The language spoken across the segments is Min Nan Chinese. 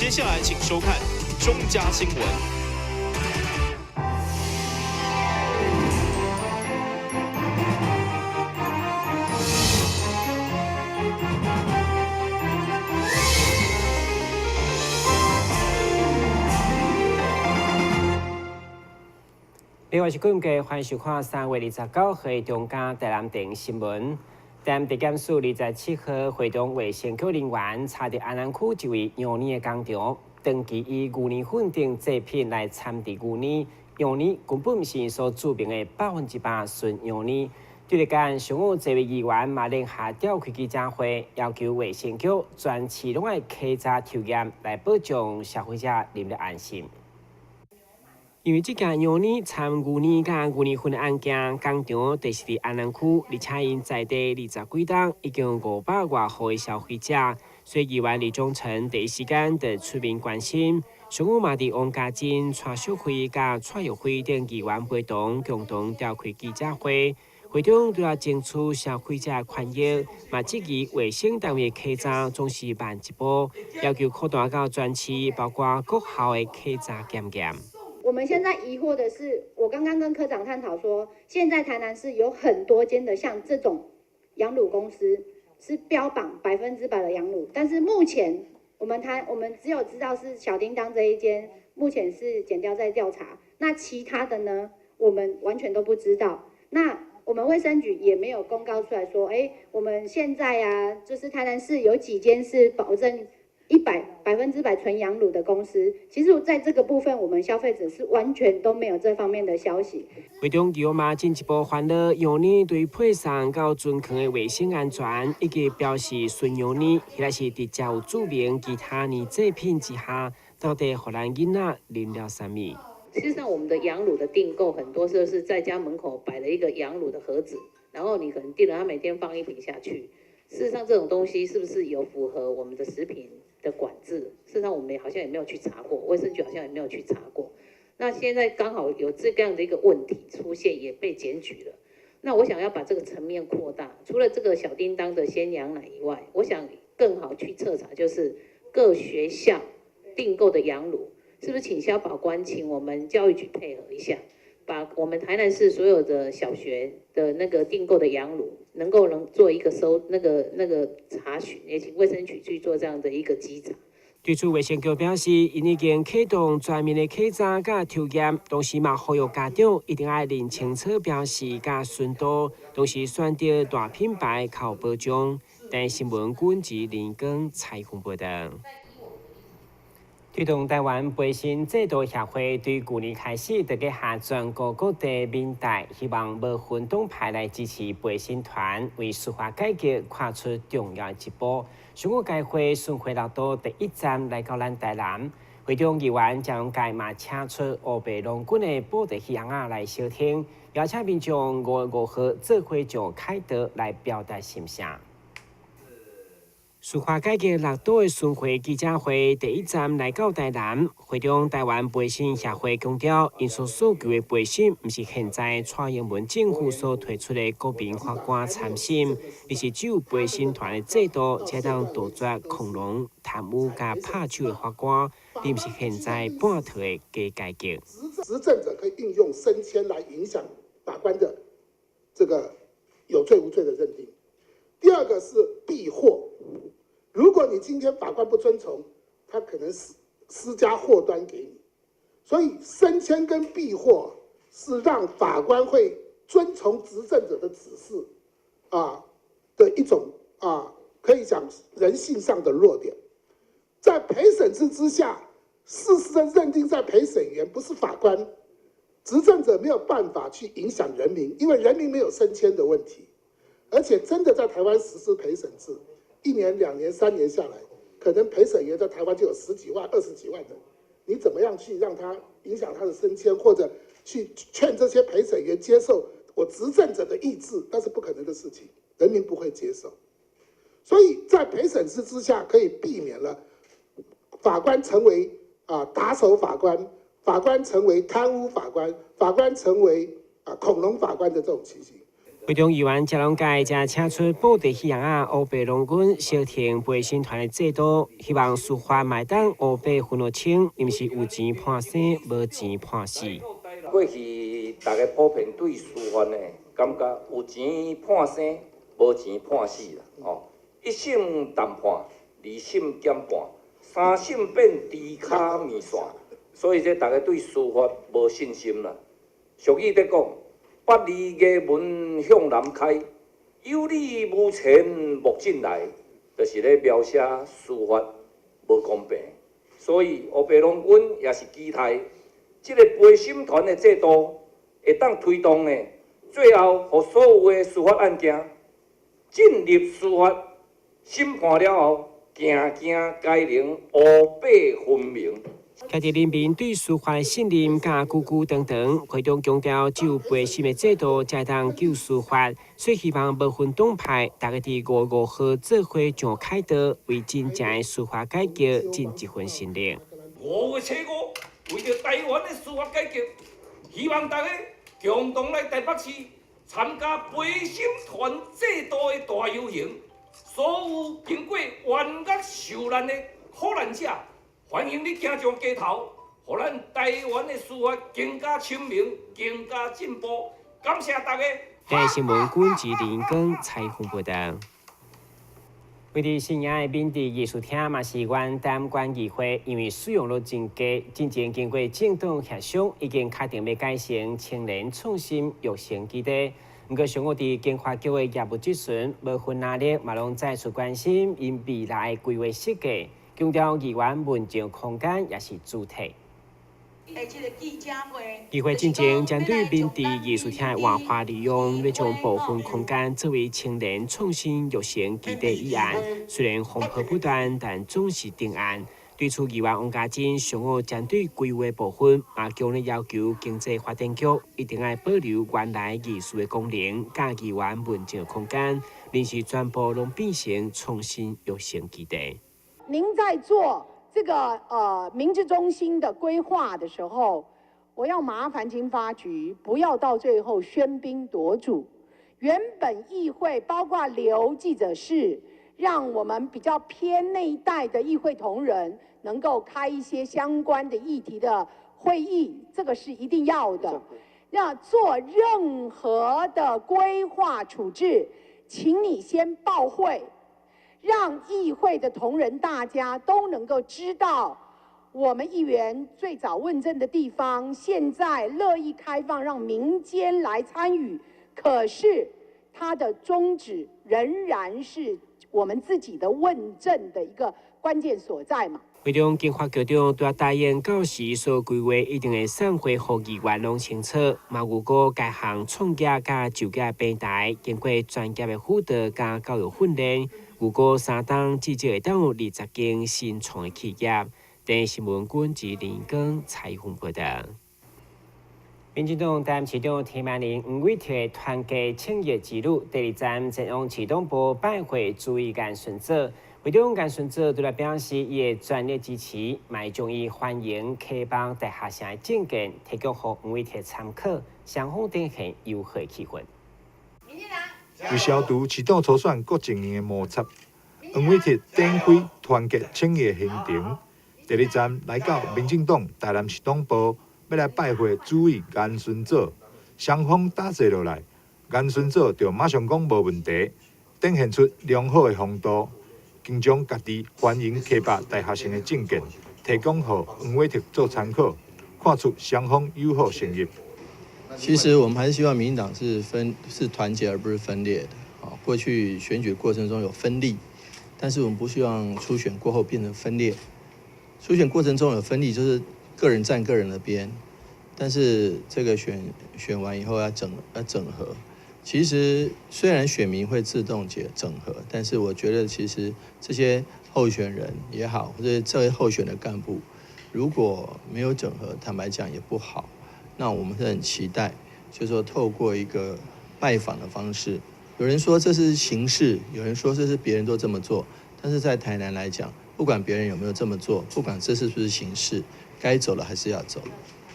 接下來請收看中嘉新聞。另外是今日歡迎收看3月29號中嘉台南電新聞。台南地檢署27號會同衛生局人員查著安南區一位羊奶的工廠，長期以牛奶粉等製品來摻佇牛奶，羊奶根本毋是所註明的100%純羊奶。對此間，上午這位議員嘛聯合召開記者會，要求衛生局全市攏愛稽查抽驗，來保障消費者啉得安心。因為這件羊奶摻牛奶佮牛奶粉的案件，工廠就是佇安南區，而且𪜶在地20幾冬，已經500外戶的消費者，所以議員李忠誠第一時間就出面關心。上午嘛佇王家珍、蔡淑慧佮蔡玉輝等議員陪同，共同召開記者會，會中除了爭取消費者的權益，嘛質疑衛生單位的稽查總是慢一步，要求擴大到全市，包括國校的稽查檢驗。我們現在疑惑的是，我剛剛跟科長探討說，現在台南市有很多間的像這種羊乳公司是標榜100%的羊乳，但是目前我們只有知道是小叮噹這一間，目前是檢調在調查，那其他的呢，我們完全都不知道。那我們衛生局也沒有公告出來說，哎，我們現在啊，就是台南市有幾間是保證100%純羊乳的公司，其實在這個部分，我們消費者是完全都沒有這方面的消息。會中議員嘛進一步煩惱羊奶對配送到樽筐的衛生安全，以及標示純羊奶，彼個是直接有註明其他奶製品之下，到底予咱囡仔啉了啥物？事實上，我們的羊乳的訂購很多時候是在家門口擺了一個羊乳的盒子，然後你可能訂了，他每天放一瓶下去。事實上，這種東西是不是有符合我們的食品的管制？事實上，我們好像也沒有去查過，衛生局好像也沒有去查過。那現在剛好有這樣的一個問題出現，也被檢舉了。那我想要把這個層面擴大，除了這個小叮噹的鮮羊奶以外，我想更好去徹查，就是各學校訂購的羊乳，是不是請消保官，請我們教育局配合一下，把我們台南市所有的小學的那個訂購的羊乳，能夠能做一個收那個查詢，也請衛生局去做這樣的一個稽查。對此，衛生局表示，𪜶已經啟動全面的稽查佮抽驗，同時嘛呼籲家長一定愛認清楚標示佮純度，同時選擇大品牌較有保障。台視新聞軍事連江採訪報道。推動台灣陪審制度協會對舊年開始就去向全國各地民代，希望無分黨派來支持陪審團，為司法改革跨出重要一步。上午該會巡迴六都第一站來到咱台南，會中議員鄭永蓋嘛請出烏白郎君的布袋戲尪仔來相聽，邀請民眾5月5號做伙上凱道來表達心聲。司法改革六都的巡迴記者會第一站來到台南，會中台灣陪審協會強調，𪜶所訴求的陪審，毋是現在蔡英文政府所提出的國民法官參審，而是只有陪審團的制度，才當杜絕恐龍貪污佮拍手的法官，而毋是現在半套的假改革。執政者可以運用升遷來影響法官的這個有罪無罪的認定。第二個是避禍。如果你今天法官不遵從，他可能施加禍端給你，所以升遷跟避禍是讓法官會遵從執政者的指示，的一種可以講人性上的弱點。在陪審制之下，事實的認定在陪審員，不是法官，執政者沒有辦法去影響人民，因為人民沒有升遷的問題，而且真的在台灣實施陪審制。一年、2年、3年下來，可能陪審員在台灣就有十幾萬、20幾萬人，你怎麼樣去讓他影響他的升遷，或者去勸這些陪審員接受我執政者的意志，那是不可能的事情，人民不會接受。所以在陪審制之下，可以避免了法官成為打手法官，法官成為貪污法官，法官成為恐龍法官的這種情形。會中議員謝龍介才請出布袋戲仔烏白郎君相挺陪審團的制度，希望司法嘛會當烏白分予清，毋是有錢判生，無錢判死。過去大家普遍對司法呢，感覺有錢判生，無錢判死啦。哦，一審重判，二審減半，三審變豬跤麵線，所以這大家對司法無信心啦。俗語咧講，百里衙門向南開，有理無錢莫進來，就是咧描寫司法無公平。所以烏白郎君也是期待，這个陪審團的制度會當推動呢，最後予所有的司法案件進入司法審判了後，件件皆能烏白分明。徛佇人民對司法的信任佮久久長長，會長強調只有陪審的制度才會當救司法，所以希望無分黨派，大家佇五月五號做伙上凱道，為真正的司法改革盡一份心力。5月初5，為著台灣的司法改革，希望大家共同來台北市參加陪審團制度的大遊行，所有經過冤獄受難的苦難者，歡迎你行上街頭，予咱台灣的司法更加清明、更加進步。感謝大家。台新聞軍事林光採訪報道。位佇新營的敏智藝術廳嘛是原台南縣議會，因為使用率真低，進前經過政黨協商，已經確定欲改成青年創新育成基地。毋過上午佇經發局的業務質詢，無分藍綠嘛攏再次關心𪜶未來規劃設計。強調議員問政空間也是主體。議會進前針對敏智藝術廳的活化利用，欲將部分空間作為青年創新育成基地議案，雖然風波不斷，但總是定案。對此，議員王家珍上午針對規劃部分，嘛強烈要求經濟發展局一定愛保留原來藝術的功能，佮議員問政空間，臨時全部攏變成創新育成基地。您在做這個民智中心的規劃的時候，我要麻煩經發局不要到最後喧賓奪主。原本議會包括留記者室，讓我們比較偏那一帶的議會同仁能夠開一些相關的議題的會議，這個是一定要的。那做任何的規劃處置，請你先報會。讓議會的同仁大家都能夠知道，我們議員最早問政的地方，現在樂意開放讓民間來參與，可是它的宗旨仍然是我們自己的問政的一個關鍵所在嘛。會中經發局長拄答應到時所規劃一定會送回予議員攏清楚，嘛預估該項創業佮就業平台，經過專業的輔導佮教育訓練，預估3冬至少會當有20間新創的企業。電視新聞軍吉林光採訪報道。民進黨台南市長田萬玲、黃偉哲團結請益之旅，第二站前往市黨部拜會主委顏順祖。會長顏順祖對來表示，伊會全力支持，嘛將伊歡迎開放大學生的政見，提供予黃偉哲參考，雙方展現友好氣氛。為消除市長初選各陣營的摩擦，黃偉哲展開團結請益行程。第二站來到民進黨台南市黨部，欲來拜會主委顏順祖，雙方打坐落來，顏順祖就馬上講無問題，展現出良好的風度。更將家己歡迎開放大學生的政見提供予黃偉哲做參考，看出雙方友好誠意。其實我們還是希望民進黨是分是團結而不是分裂的。啊，過去選舉過程中有分立，但是我們不希望初選過後變成分裂。初選過程中有分立，就是個人站個人的邊，但是這個選完以後要整合。其實雖然選民會自動結整合，但是我覺得其實這些候選人也好，或者這些候選的幹部，如果沒有整合，坦白講也不好。那我們是很期待，就是說透過一個拜訪的方式，有人說這是形式，有人說這是別人都這麼做，但是在台南來講，不管別人有沒有這麼做，不管這是不是形式，該走的還是要走。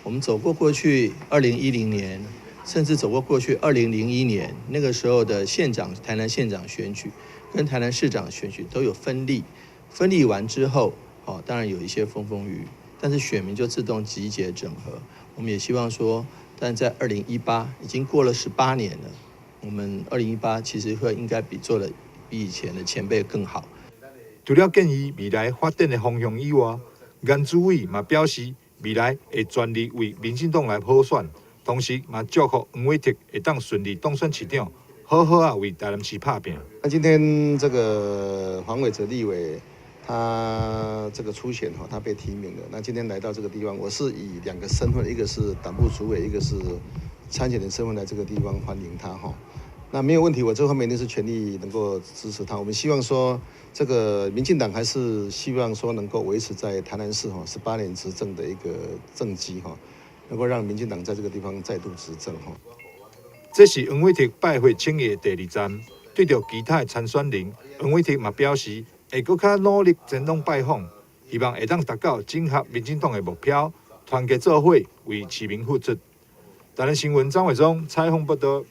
我們走過過去，2010年。甚至走过过去2001年那个时候的县长、台南县长选举跟台南市长选举都有分立，分立完之后，哦，当然有一些风风雨雨，但是选民就自动集结整合。我们也希望说，但在二零一八已经过了18年了，我们二零一八其实会应该比做的比以前的前辈更好。除了建议未来发展的方向以外，颜主委嘛表示未来会全力为民进党来普选，同时嘛祝福黄伟哲会当顺利当选市长，好好仔为台南市拍拚。那今天这个黄伟哲立委，他这个初选哈，他被提名了。那今天来到这个地方，我是以两个身份，一个是党部主委，一个是参选人身份来这个地方欢迎他哈。那没有问题，我这方面一定是全力能够支持他。我们希望说，这个民进党还是希望说能够维持在台南市哈18年执政的一个政绩哈，能够让民进党在这个地方再度执政哈。这是黄伟哲拜会请意的第二站，对著其他的参选人，黄伟哲嘛表示会阁较努力前往拜访，希望会当达到整合民进党的目标，团结做伙为市民付出。台南新闻张伟忠采访报道。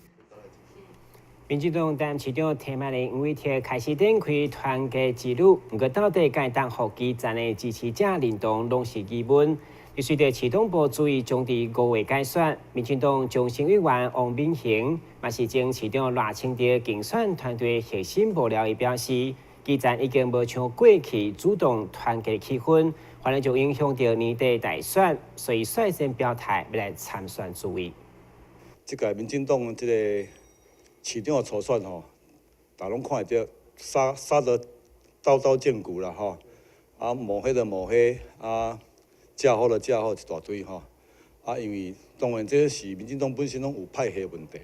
民进党台南市长提名人黄伟哲开始展开团结之旅，毋过到底敢会当予基层的支持者认同，拢是疑问。随著市党部主委将伫5月改选，民进党中省委员王敏行嘛是前市长赖清德竞选团队核心幕僚，伊表示，基层已经无像过去主动团结气氛，反而就影响著年底大选，所以率先表态欲来参选主委。这届民进党这个市长的初选吼，大家拢看会著杀杀得刀刀见骨啦吼，啊抹黑的抹黑，啊正好的正好一大堆吼，啊因为当然这是民进党本身拢有派系问题，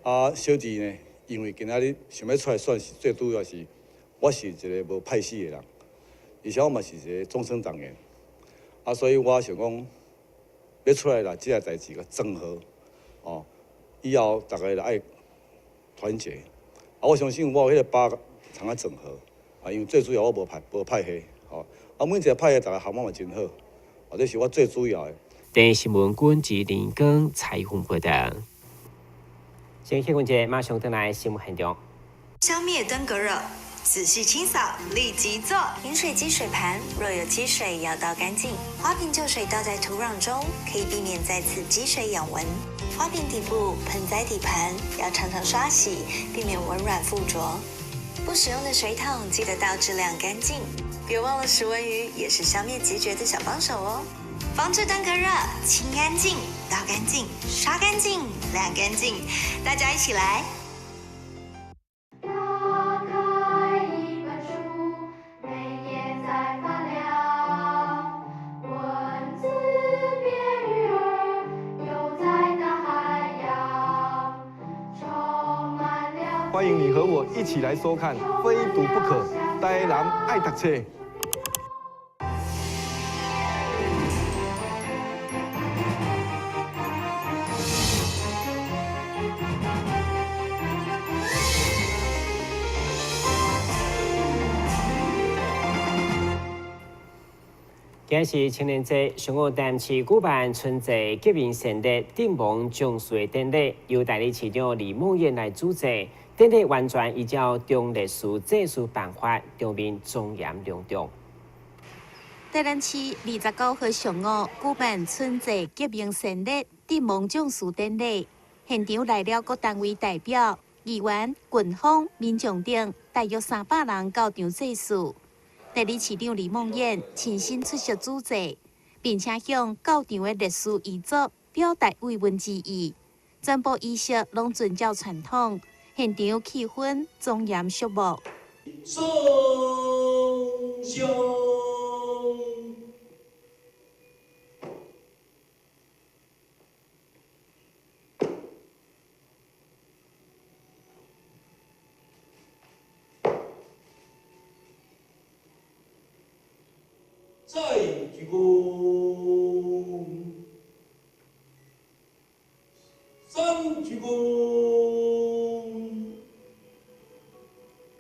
啊小弟呢，因为今仔日想欲出来选是最主要是，我是一个无派系的人，而且我嘛是一个终身党员，啊所以我想讲，欲出来啦，这个代志共整合，哦，以后逐家爱团结，啊！我相信我有彼个把握通啊整合，啊，因为最主要我无派系，吼，啊，每一个派系逐家合作嘛真好，啊，这是我最主要的。电视新闻军及林光采访报道。先新闻节马上转来新闻现场。消灭登革热，仔细清扫，立即做。饮水机水盘若有积水要倒干净，花瓶旧水倒在土壤中，可以避免再次积水养蚊。花瓶底部、盆栽底盘要常常刷洗，避免蚊卵附着。不使用的水桶记得倒置晾干净。别忘了食蚊鱼也是消灭孑孓的小帮手哦。防治登革热，清干净、倒干净、刷干净、晾干净，大家一起来。打开一本书，每页在发亮，文字变鱼儿，游在大海洋，充满了。欢迎你和我一起来收看《非读不可》，台南爱读册。今日是青年节，上午台南市举办春祭革命先烈阵亡将士的典礼，由代理市长李孟谚来主祭。典礼完全依照忠烈祠祭祀办法，场面庄严隆重。台南市29号上午举办春祭革命先烈阵亡将士典礼，现场来了各单位代表、议员、军方、民众等，大约300人到场祭祀。代理市长李孟谚亲身出席主祭，并且向到场的烈士遗族表达慰问之意。全部仪式拢遵照传统，现场气氛庄严肃穆。送上。再鞠躬，三鞠躬。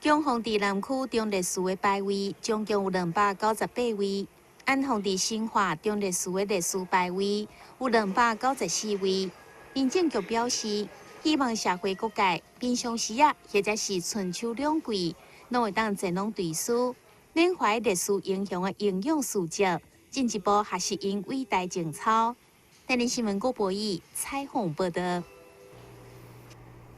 供奉伫南区忠烈祠的牌位，总共有298位；安放伫新化忠烈祠的烈士牌位有294位。民政局表示，希望社會各界平常時啊，或者是春秋兩季，攏會當前往追思，緬懷烈士英雄的英勇事蹟，進一步學習𪜶偉大情操。台南新聞郭博義採訪報道。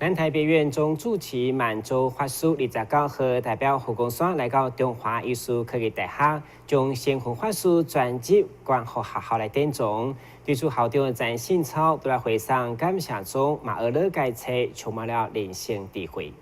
南台別院總住持滿洲法師29號代表佛光山來到中華藝術科技大學，將星雲法師全集捐予學校來典藏。對此，校長詹信超都來會上感謝中，嘛學了該冊充滿了人生智慧。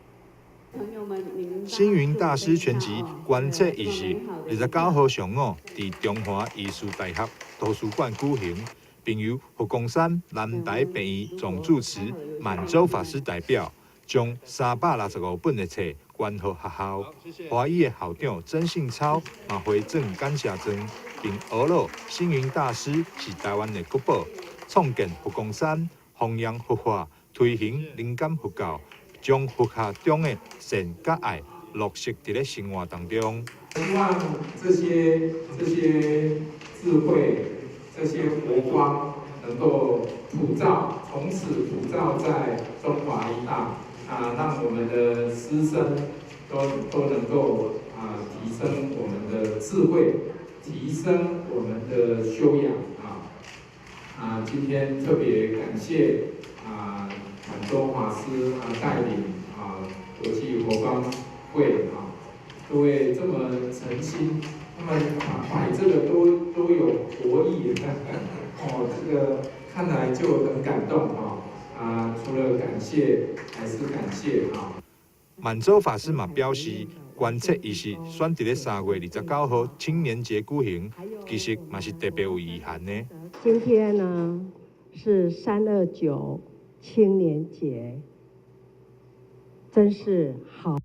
星雲大師全集捐冊儀式，29號上午佇中華藝術大學圖書館舉行。並由佛光山南台別院總住持滿洲法師代表，將365本的冊捐予學校。華藝的校長曾信超嘛回贈感謝狀，並呵咾星雲大師是台灣的國寶，創建佛光山，弘揚佛法，推行人間佛教，將佛學中的善佮愛落實佇咧生活當中。希望這些智慧，這些佛光能夠普照，從此普照在中華醫大啊，讓我們的師生都能夠啊提升我們的智慧，提升我們的修養啊啊！今天特別感謝啊滿洲法師啊帶領啊國際佛光會啊各位這麼誠心。他們擺這個都有佛意，哦，這個看來就很感動啊！啊，除了感謝，還是感謝啊。滿洲法師嘛表示，捐冊儀式選佇咧3月29號青年節舉行，其實嘛是特別有意涵的。今天呢是329青年節，真是好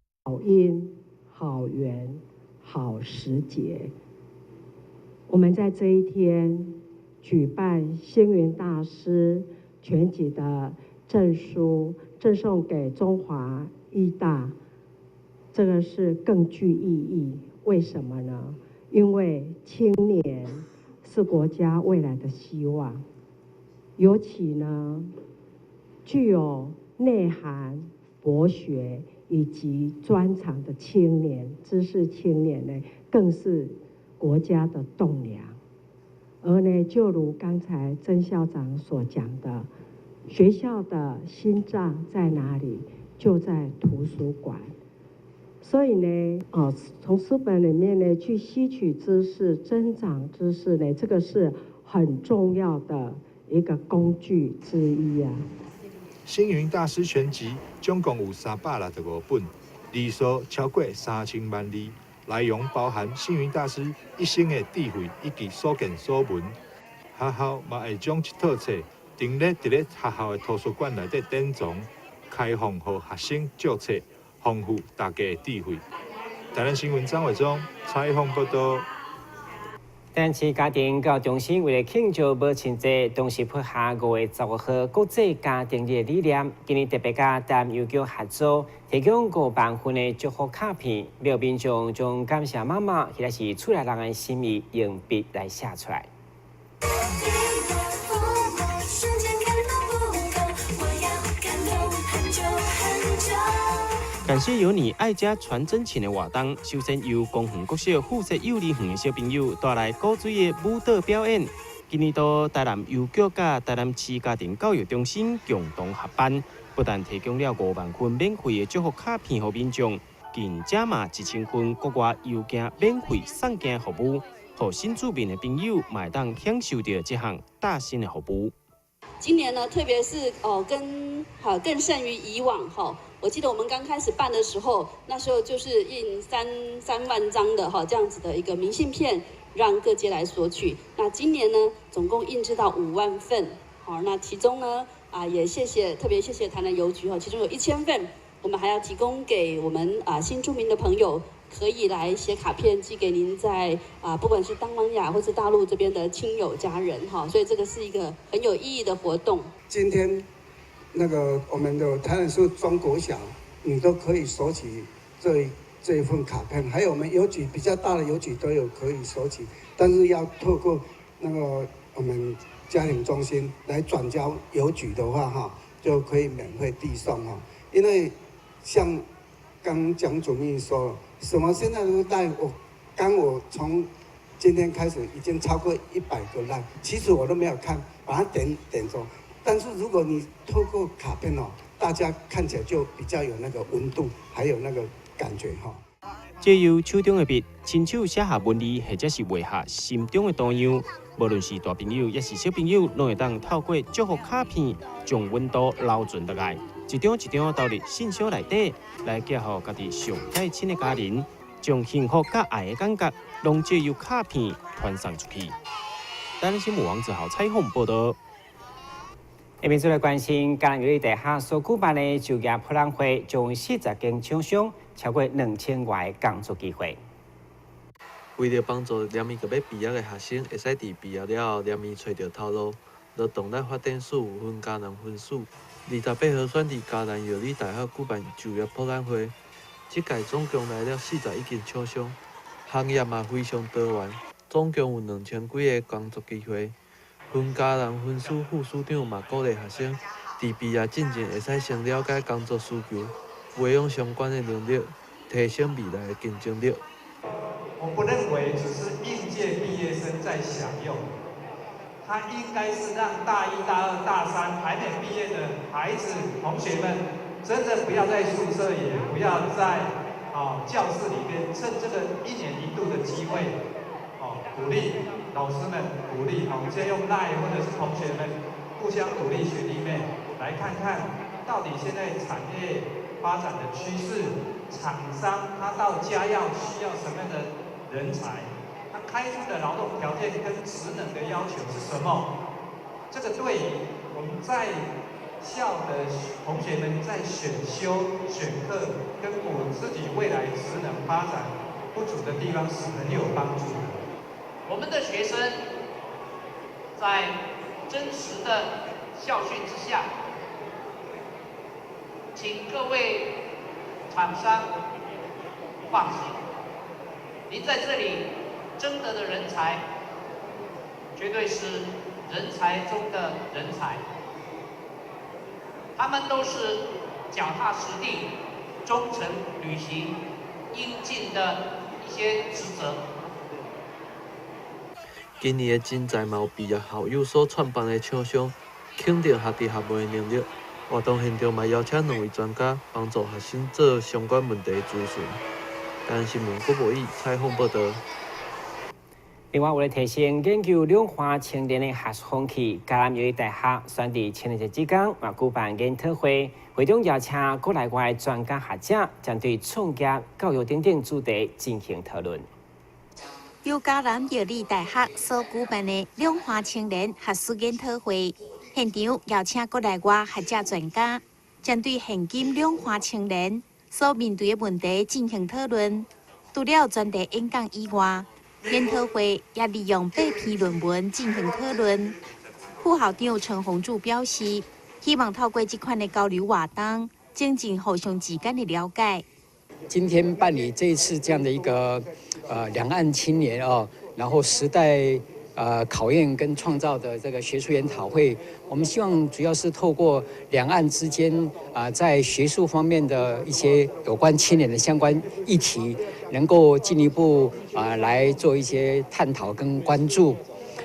因好緣好時節。我們在這一天舉辦星雲大師全集的贈書，贈送給中華醫大，這個是更具意義。為什麼呢？因為青年是國家未來的希望，尤其呢，具有內涵、博學以及專長的青年、知識青年呢，更是國家的棟梁。而呢，就如剛才曾校長所講的，學校的心臟在哪裡？就在圖書館。所以呢，哦，從書本裡面呢去吸取知識、增長知識呢，這個是很重要的一個工具之一啊。星雲大師全集總共有365本，字數超過3000萬字，內容包含星雲大師一生的智慧以及所見所聞。學校嘛會將這套冊陳列佇咧學校的圖書館內底典藏，開放予學生借冊，豐富大家的智慧。台南新聞張偉忠採訪報道。台南市家庭教育中心為了慶祝母親節，同時配合5月15號國際家庭日的理念，今年特別佮台南郵局合作，提供5萬份的祝福卡片，予民眾將感謝媽媽或者是厝內人的心意，用筆來寫出來。瞬間感動不夠，我要感動很久很久。感謝有你愛家傳真情的活動，首先由公園國小附設幼兒園的小朋友帶來古錐的舞蹈表演。今年度台南郵局佮台南市家庭教育中心共同合辦，不但提供了5萬份免費的祝福卡片予民眾，更加碼1000份國外郵件免費送件服務，予新住民的朋友嘛會當享受著這項貼心的服務。今年呢，特別是哦，跟好更勝於以往哈。我記得我們剛開始辦的時候，那時候就是印3萬張的哈這樣子的一個明信片，讓各界來索取。那今年呢，總共印製到5萬份，好，那其中呢，啊也謝謝特別謝謝台南郵局哈，其中有1000份，我們還要提供給我們啊新住民的朋友，可以來寫卡片寄給您在啊不管是東南亞或是大陸這邊的親友家人哈，所以這個是一個很有意義的活動。今天那個我們的台南市中國小，你都可以索取這一份卡片，還有我們郵局比較大的郵局都有可以索取，但是要透過那個我們家庭中心來轉交郵局的話，哈，就可以免費遞送哈。因為像剛蔣主秘說，什麼現在都 LINE，我剛我從今天開始已經超過100個 LINE，其實我都沒有看，把它點點走。但是如果你透過卡片哦，大家看起來就比較有那個溫度，還有那個感覺哈。藉由手中的筆，親手寫下文字，或者是畫下心中的圖樣，無論是大朋友抑是小朋友，攏會當透過祝福卡片，將溫度留存落來，一張一張投入信箱內底，來寄予家己上愛親的家人，將幸福佮愛的感覺，攏藉由卡片傳送出去。台南新聞王子豪採訪報道。下面再來關心，嘉南藥理大學所舉辦的就業博覽會，將40間廠商超過2000外個工作機會。為著幫助連年欲畢業的學生，會使佇畢業了後連年揣著頭路，勞動力發展署雲嘉南分署28號選佇嘉南藥理大學舉辦就業博覽會。這屆總共來了41間廠商，行業嘛非常多元，總共有2000幾个工作機會。雲嘉南分署副署長嘛鼓勵學生，佇畢業進前會使先了解工作需求，培養相關的能力，提升未來的競爭力。我不認為只是應屆畢業生在享用，它應該是讓大一、大二、大三還沒畢業的孩子、同學們，真的不要在宿舍，也不要在教室裡邊，趁這個一年一度的機會，鼓勵老師們鼓勵，我們現在用 LINE 或者是同學們互相鼓勵學弟妹，來看看到底現在產業發展的趨勢，廠商他到嘉藥需要什麼樣的人才，他開出的勞動條件跟職能的要求是什麼？這個對於我們在校的同學們在選修、選課跟補自己未來職能發展不足的地方是很有幫助的。我們的學生在真實的校訓之下，請各位廠商放心，您在這裡爭得的人才，絕對是人才中的人才，他們都是腳踏實地、忠誠履行應盡的一些職責。今年的徵才嘛有畢業校友所創辦的廠商，肯定學弟學妹的能力。活動現場嘛邀請兩位專家幫助學生做相關問題諮詢。台南新聞郭博義採訪報道。另外，為了提升研究兩岸青年的學術風氣，嘉南藥理大學選佇青年節這工嘛舉辦研討會，會中邀請國內外專家學者，針對創業、教育等等主題進行討論。由嘉南藥理大學所舉辦的兩岸青年學術研討會，現場邀請國內外學者專家，針對現今兩岸青年所面對的問題進行討論。除了專題演講以外，研討會也利用八篇論文進行討論。副校長陳鴻柱表示，希望透過這款的交流活動，增進互相之間的了解。今天辦理這一次這樣的一個兩岸青年哦，然後時代考驗跟創造的這個學術研討會，我們希望主要是透過兩岸之間啊，在學術方面的一些有關青年的相關議題，能夠進一步啊來做一些探討跟關注。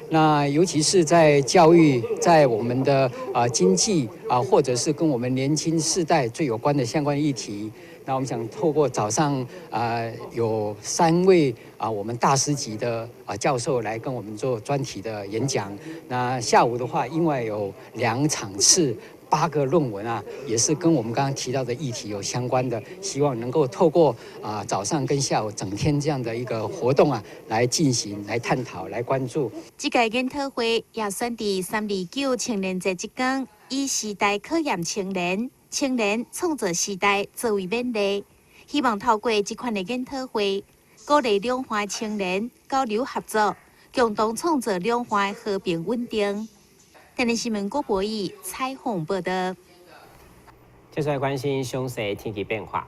那尤其是在教育，在我們的啊經濟啊，或者是跟我們年輕世代最有關的相關議題。那我們想透過早上啊，有3位啊我們大師級的啊教授來跟我們做專題的演講。那下午的話，另外有2場次8個論文啊，也是跟我們剛剛提到的議題有相關的，希望能夠透過啊早上跟下午整天這樣的一個活動啊，來進行、來探討、來關注。這屆研討會也選佇329青年節這天，以時代考驗青年。青年創造時代作為勉勵，希望透過這款的研討會，鼓勵兩岸青年交流合作，共同創造兩岸和平穩定。台南新聞郭博義採訪報道。接下來關心詳細天氣變化。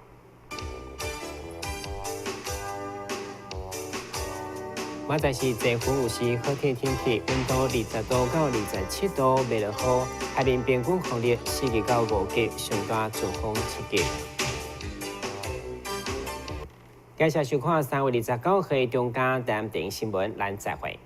明仔是濟湖有時好天天氣，溫度20度到27度，袂落雨。海面平均風力4級到5級，上大陣風7級。感謝收看3月29號中間台南電視新聞，咱再會。